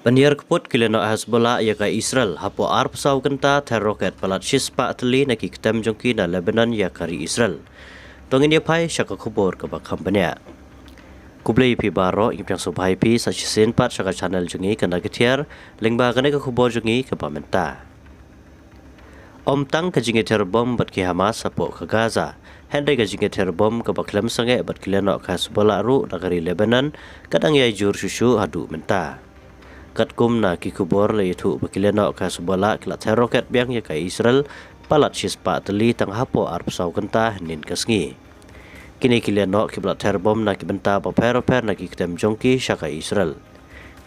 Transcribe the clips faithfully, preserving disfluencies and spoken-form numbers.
Pynhiar kput ki lehnoh Hezbollah ïa ka Israel, hapoh arphew saw kynta ther roket palat shispah tylli na ki ktem jong ki na Lebanon ïa ka ri Israel. To ngin ïa phai sha ka khubor kaba kham bniah. Khublei phi baroh, ngi pdiang sngewbha ïa phi sa shisien pat sha ka channel jong ngi Kane Ka Thiar, lyngba kane ka khubor jong ngi kaba mynta. Ym tang ka jingïather bom bad ki Hamas hapoh ka Gaza, hynrei ka jingïather bom kaba khlem sangeh bad ki lehnoh ka Hezbollah ruh na ka ri Lebanon ka dang ïai jur shuh shuh haduh mynta. Katkum na ki khubor la ïathuh ba ki lehnoh ka Hezbollah ki la ther roket biang ïa ka Israel palat shispah tylli tang hapoh arphew saw kynta hynnin ka sngi. Kine ki lehnoh kiba la ther bom na ki bynta bapher bapher na ki ktem jong ki sha ka Israel.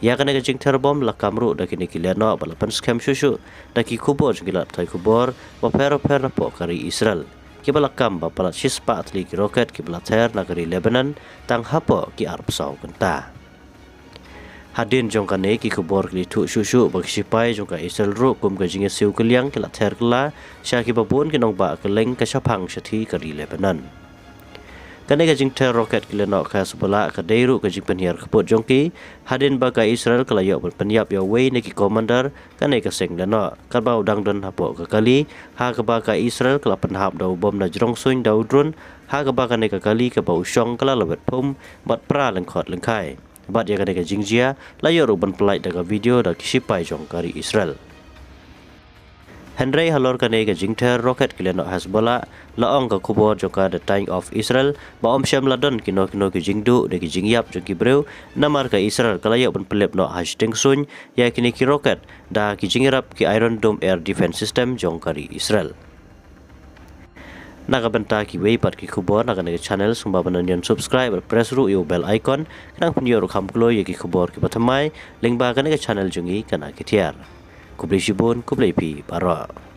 Ïa kane ka jingther bom la kam ruh da kine ki lehnoh ba la pynskhem shuh shuh da ki khubor jong ki lad pathai khubor bapher bapher napoh ka ri Israel, kiba la kam ba palat shispah tylli ki roket kiba la ther na ka ri Lebanon tang hapoh ki arphew saw kynta. Hadien jong kane, ki khubor ki la ïathuh shuh shuh ba ki shipai jong ka Israel ruh kum ka jingïasiew kylliang ki la ther kylla sha kiba bun ki nongbah kylleng ka shaphang shathie ka ri Lebanon. Kane ka jingther roket ki lehnoh ka Hezbollah ka dei ruh ka jingpynhiar kput jong ki, hadien ba ka Israel ka la ïoh ban pynïap ïa uwei na ki commander kane ka seng lehnoh, katba u dang don hapoh ka kali, ha kaba ka Israel ka la pynhap da u bom na jrong suiñ da u drone, ha kaba kane ka kali kaba u shong ka la lawet phum bad pra lyngkhot lyngkhai. Bad ïa kane ka jingjia la ïoh ruh ban pyllait da ka video da ki shipai jong ka ri Israel. Hynrei halor kane ka jingther roket ki lehnoh Hezbollah, la ong ka khubor jong ka The Times of Israel ba ym shym la don kino kino ki jingduh ne ki jingïap jong ki briew, namar ka Israel ka la ïoh ban pynlip noh ha shiteng suiñ ïa kine ki roket da ki jingïarap ki Iron Dome air defense system jong ka ri Israel. Na ka bynta kiwei pat ki khubor na kane ka channel, sngewbha ban ïa subscribe bad press ruh ïa u bell icon, khnang phin ïoh ruh kham kloi ïa ki khubor kiba thymmai lyngba kane ka channel jong ngi Kane Ka Thiar. Khublei shibun, khublei phi baroh.